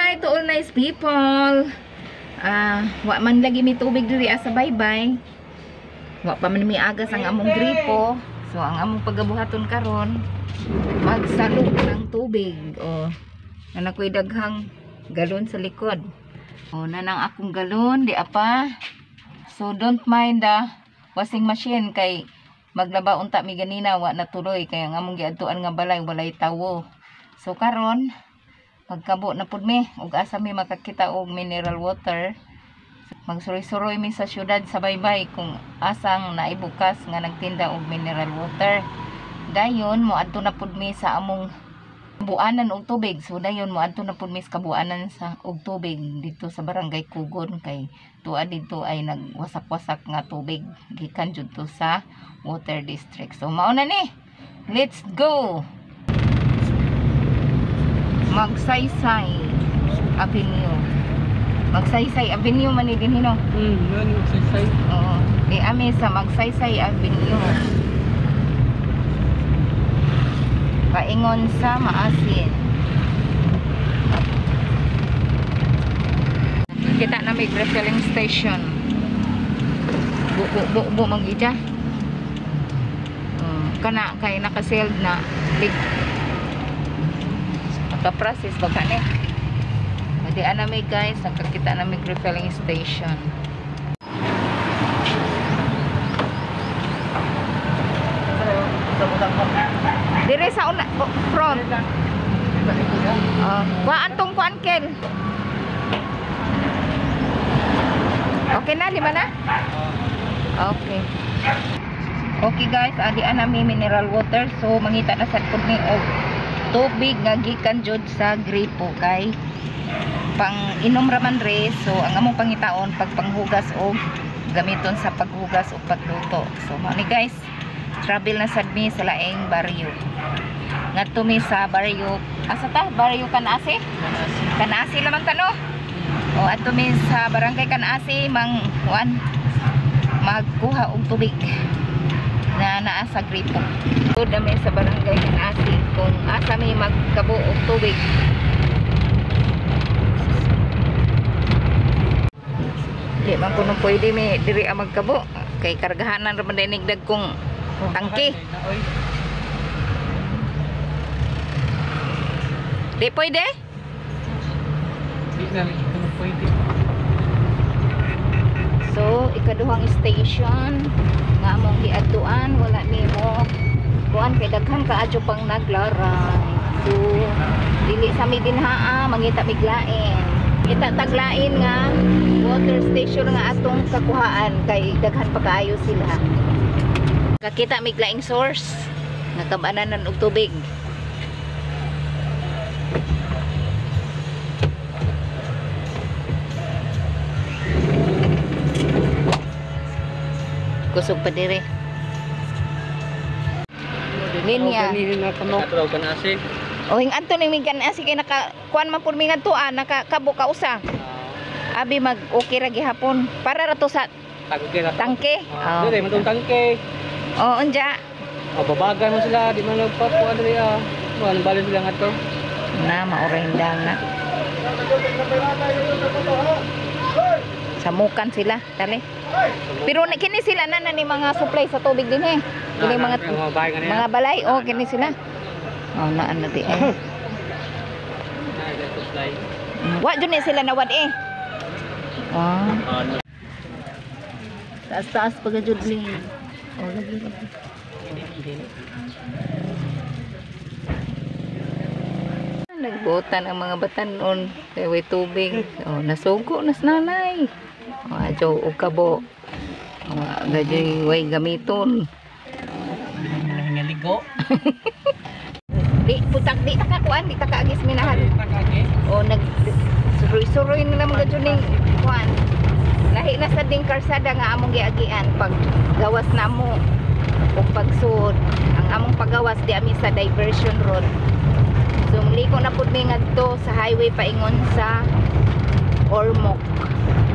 Hi to all nice people. Wa man lagi mi tubig diri sa baybay. Wa pa man mi agas ang among gripo. So ang among pagabuhaton karon, magsalok ng tubig. O naa ko'y daghang galon sa likod. O nanang akong galon di apa. So don't mind the washing machine kay maglaba unta mi ganina, wa natuloy kay ang among giadtuan nga balay walay tawo. So karon magkabo na pud mi ug asa mi makakita og mineral water. Magsuroy-suroy mi sa syudad sa baybay kung asang naibukas nga nagtinda og mineral water. Dayon moadto na pud mi sa among buanan og tubig. So dayon moadto na pud mi sa kabuanan sa og tubig dito sa Barangay Kugon kay tuwa dito ay nagwasak-wasak nga tubig gikan jud to sa water district. So mao na ni. Let's go. Magsaysay Avenue. Magsaysay Avenue man ni dinhi, no? Yun, magsaysay. Oo. Di ami sa Magsaysay Avenue. Paingon sa Maasin. Kita na may refilling station. Bu bu bu bu magija. Kana kay naka-sealed na leak. Naka-process baka ni. Di ana mi guys, nakakita na may refilling station. Dire sa una, oh, front. Oh, wa antong kuan ken. Okay na, lima na? Okay. Okay guys, adi ana mi mineral water. So mangita na sad pud mi og tubig nga gikan jud sa gripo kay pang inom ra man re. So ang among pangitaon pag panghugas og gamiton sa paghugas o pagluto. So mao ni guys, travel na sad mi sa laing baryo. Ngadto mi sa baryo, asa ta? Baryo Kanasi? Kanasi lamang ta, no? O adto mi sa barangay Kanasi mang kuan magkuha og tubig na naa sa gripo. Sud mi sa barangay Kanasi kung asa mi magkabo og tubig. Di man kuno pwede mi diri ang magkabo kay kargahanan ra man dinig dagkong tangke. Di pwede? Di na kuno pwede. So ikaduhang station nga among giadtuan wala nimo kuan kay daghan kaadyo pang naglaray. So dili sa mi dinhaa, mangita miglain. Kita taglain nga water station nga atong kakuhaan kay daghan pa kaayo sila. Kakita miglaing source nga kabananan og tubig. Kusog pa dire. Linya. Kanasi. O hing adto ning mig Kanasi kay naka kuan man pud mi ngadto ah, nakakabo ka usa. Abi mag okay ra gihapon. Para ra to sa Tangke ra. Tangke. Oh. Dire man tong tangke. Oh, unja. O babagan mo sila, di man nagpapuan diri ah. Wala bali sila ngadto. Na maoray na. Samukan sila, dali. Pero na kini sila na na ni mga supply sa tubig din eh. Kini mga mga balay, oh kini sila. Oh na ano di eh. Wa jud ni sila nawad eh. Ah. Taas-taas pa jud ni. Oh lagi lagi. Nagbuotan ang mga batanon kay way tubig. Oh nasugo nas nanay. Oh adyo og kabo. Oh gadyoy way gamiton. Nangaligo. Di putak di ta kakuan, di ta kaagis minahan. O nag suroy-suroy na naman gadyo ning kuan. Lahi na sa ding karsada nga among giagian pag gawas namo o pagsud. Ang among pagawas di ami sa diversion road. So mliko na pud mi ngadto sa highway paingon sa Ormoc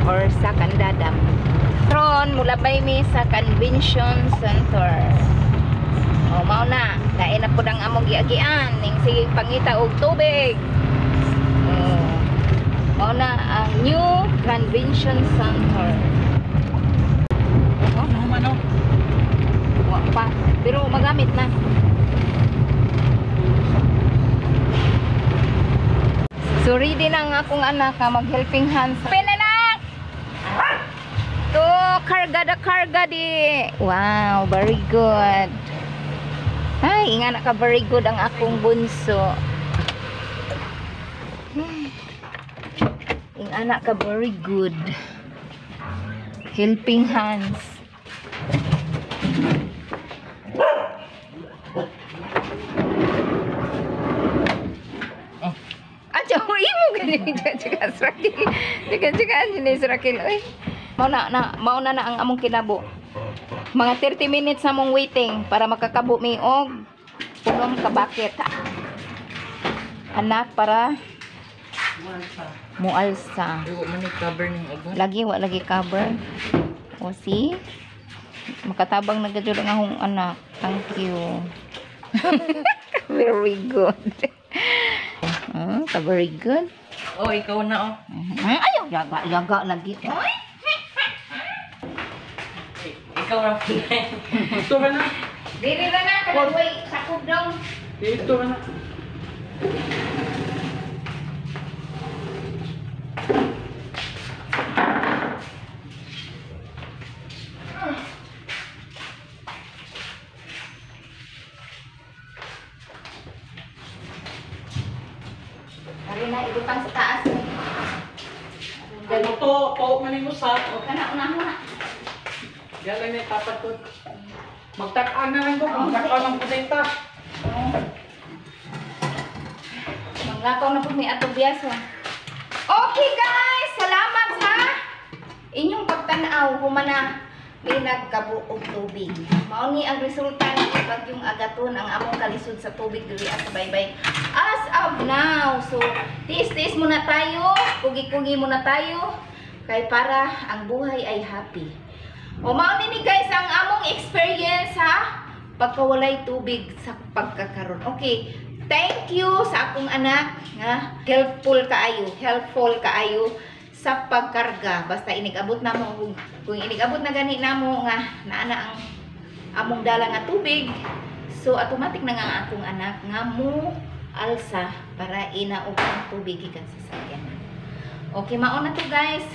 or sa Candadam. Karon mulabay mi sa Convention Center. O mao na, lain na pud ang among giagian ning sige pangita og tubig. Oh. Mao na ang new convention center. Oh, Ano? wa pa. Pero magamit na. So ready na ang akong anak ha, mag helping hands. Open anak! To karga da karga di. Wow, very good. Ay, nga na ka very good ang akong bunso. Ing anak ka very good. Helping hands. Ah, jaw imo gani chika Srakil. Chika chika ni Srakil oy. Mao na ang among kinabo. Mga 30 minutes na mong waiting para makakabo mi og punong ka bucket. Anak para mualsa. Di man ni cover ning uban. Lagi wa lagi cover. O see? Makatabang na gajud ang akong anak. Thank you. Very good. Oh, ka very good. Oh, ikaw na oh. Ayaw, yaga, yaga lagi. Ay, Ikaw na po. Ito ka na. dili na na, kanang way, sakop dong. Dito ka na. Ari na, ibutang sa taas. Ano to? Po man nimo sa. O, kana, unahon na. Diyan lang may tapat ko. Magtak-an na lang ko. Magtak-an ang putinta. Oh. Manglakaw na po may atong biyaso. Okay guys, salamat sa inyong pagtanaw humana may nagkabuog tubig. Mao ni ang resulta ng bagyong Agaton ang among kalisod sa tubig diri sa baybay. As of now, so tiis-tiis muna tayo, kugi-kugi muna tayo kay para ang buhay ay happy. O mao ni guys ang among experience ha pagkawalay tubig sa pagkakaron. Okay, thank you sa akong anak nga helpful kaayo sa pagkarga. Basta inigabot na mo kung inigabot na gani namo nga naa na ang among dala nga tubig, so automatic na nga ang akong anak nga mo alsa para inaog ang tubig gikan sa sakyanan. Okay, mao na to guys.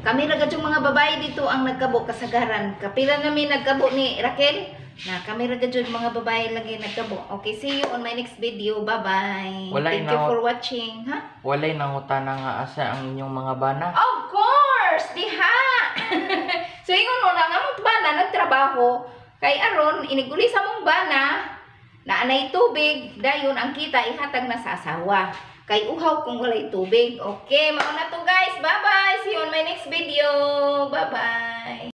Kami ra gud yung mga babae dito ang nagkabo kasagaran. Kapila nami nagkabo ni Raquel. Na kami ra gud yung mga babae lagi nagkabo. Okay, see you on my next video. Bye-bye. Walay Thank you na- for watching, ha? Walay nangutana nga asa ang inyong mga bana. Of course, diha. So ingon mo na nga mong bana nagtrabaho kay aron iniguli sa mong bana na anay tubig dayon ang kita ihatag na sa asawa. Kay uhaw kung walay tubig. Okay, mao na to guys. Bye-bye. See you on my next video. Bye-bye.